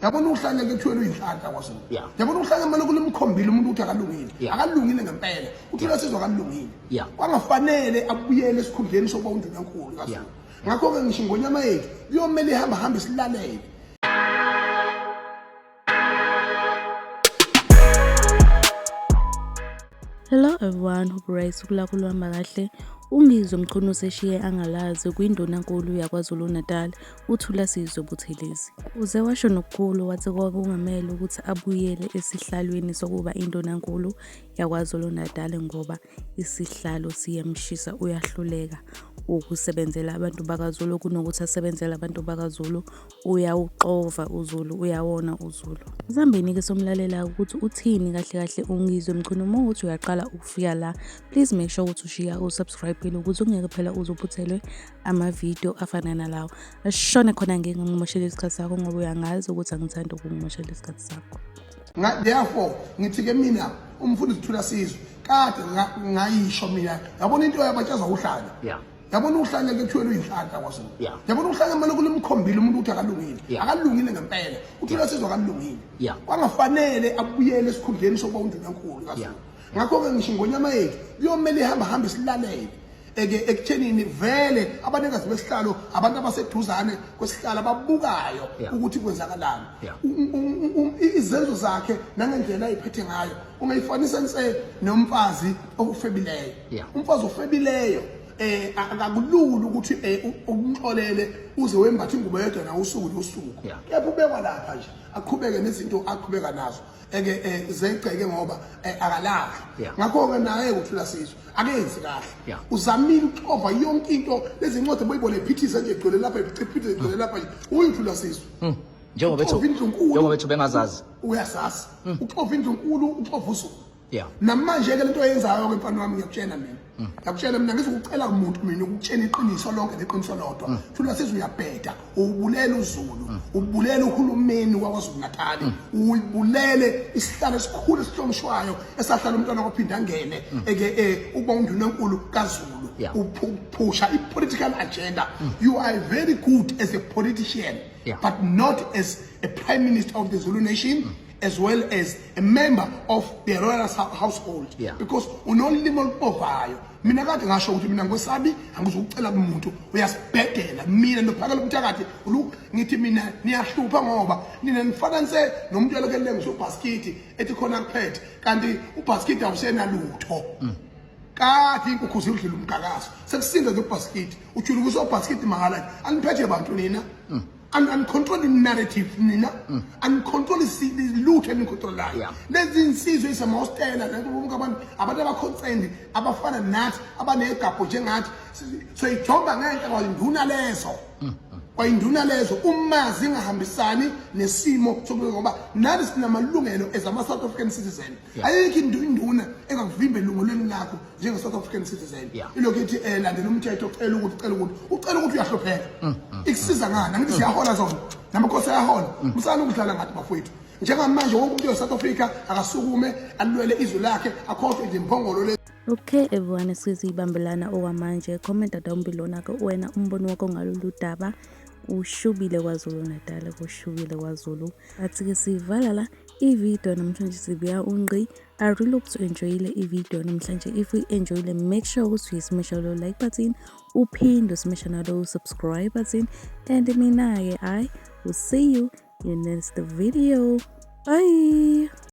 Yabona uhlanya ke kuthiwe luyinhlanhla kwaZulu. Yabona uhlanya kumele kulimkhombile umuntu ukuthi akalungile. Akalungile ngempela. Uthula sizwe akalungile. Kwangafanele abuyele esikhundleni sokuba undunankulu kaZulu. Ngakho-ke ngisho ingonyama yethu kuyomele ihamba hambe silalele. Hello everyone, hope right ukulakho luhamba kahle. UNgizwe Mchunu useshiye angalazi kwindunankulu yaKwaZulu-Natal uThulasizwe Buthelezi. Uze washo nokukhulu wathi kwakungamele ukuthi abuyele esihlalweni sokuba indunankulu yaKwaZulu-Natal ngoba isihlalo siyamshisa uyahluleka ukusebenzela abantu bakaZulu kunokuthi asebenzele abantu bakaZulu uyawuxova uZulu uyawona uZulu. Asihambeni-ke somlalela ukuthi uthini kahle kahle uNgizwe Mchunu uma ukuthi uyaqala ukufika la please make sure ukuthi ushiya usubscribe-ile ukuze ungeke phela uze uphuthelwe amavidiyo afana nalawo. Asishone khona ngeke ngimoshele isikhathi sakho ngoba uyangazi ukuthi angithandi ukungimoshela isikhathi sakho. Therefore ngithi-ke mina umfundisi Thula Sizwe kade ngayisho mina yabona into yabatshazwa uhlanya. Yeah. Yabona uhlanya ke kuthiwe luyinhlanhla kwaZulu. Yeah. Yabona uhlanya kumele kulimkhombile umuntu ukuthi akalungile. Yeah. Akalungile ngempela. Uthula sizwe akalungile. Yeah. Kwangafanele abuyele esikhundleni sokuba undunankulu kaZulu. Yeah. Ngakho-ke ngisho ingonyama yethu kuyomele ihamba hambe silalele. Eke ekuthenini vele abanikazi besihlalo abantu abaseduzane kwesihlalo ababukayo Yeah. ukuthi kwenzakalani. Yeah. Izenzo zakhe nangendlela ayiphethe ngayo ungayifanisa nse nomfazi ofebileyo. Yeah. Umfazi ofebileyo akakulula ukuthi umxolele uze wembathe ingubo yedwa na usuku nosuku. Yeah. Kepha ubekwa lapha nje aqhubeke nezinto aqhubeka nazo eke zegceke ngoba akalahlwa. Yeah. Ngakho-ke naye uThula Sizwe akenzi kahle. Yeah. Uzamile ukuxova yonke into lezi ncwadi boyibona iphithisa nje igcwele lapha iphithisa igcwele lapha nje uyiThula Sizwe. Njengoba bethu Uxova indlunkulu. njengoba bethu bengazazi. Uyazazi. Uxova indlunkulu, uxova uZulu. Yeah. Namanje ke lento oyenzayo ke mfana wami ngiyakutshela mina. Ngiyakutshela mina ngizokucela kumuntu mina ukutshela iqiniso lonke neqiniso lodwa. Thula Sizwe uyabheda, ubulela uZulu, ubulela uhulumeni wakwaZulu Natal, uyibulele isihlalo esikhulu esihlonishwayo esahlala umntwana kwaphinda angene eke ukuba undunankulu kaZulu. Yeah. Uphusha i-political agenda. You are very good as a politician. Yeah. But not as a prime minister of the Zulu nation. As well as a member of the royal household. Yeah. Because unolimi oluxovayo. Mina kade ngasho ukuthi mina ngikwesabi angizukucela kumuntu uyasibhedela mina nophakela umthakathi ngithi mina niyahlupha ngoba nina nifana nse nomuntu elokhu elengisa ubhasikidi ethi khona kuphethe kanti ubhasikidi awusenalutho. Kade inkukhu zidlula umgakazo sekusinda nje ubhasikidi ujulukisa ubhasikidi mahhala nje aniphethe bantu nina. Anicontrol narrative nina, anicontrol lutho enicontrolayo. Yeah. Lezi insizwe isemahostela bonke abantu abantu abaconcerned abafana nathi abanegabho njengathi soyijonga ngenhla kwayinduna lezo. Kwayinduna lezo uma zingahambisani nesimo sokuba ngoba nathi sinamalungelo as ama South African citizen. Yeah. Ayikho induna engakuvimba elungelweni lakho njenge South African citizen. Yeah. Ilokhu ithi landela umthetho ucela ukuthi ucela ukuthi ucela ukuthi uyahlupheka. Ikusiza ngani? Angithi siyahola zona. Namakhosi ayahola. Musani ukudlala ngathi bafowethu. Njengamanje wonke umuntu we-South Africa akasukume alwele izwe lakhe akhohlwe nje imphongolo le. Okay everyone, sizibambelana okwamanje. Comment down below nako wena umbono wakho ngalolu daba. Ushubile KwaZulu Natal, kushubile KwaZulu. Athi ke sivala la i-video namhlanje sibuya ungqi. I really hope to enjoyile i-video namhlanje. If you enjoyile, make sure ukuthi uyismasha lo like button, uphinde usmasha nalo subscribe button, and mina-ke I will see you in the next video. Bye.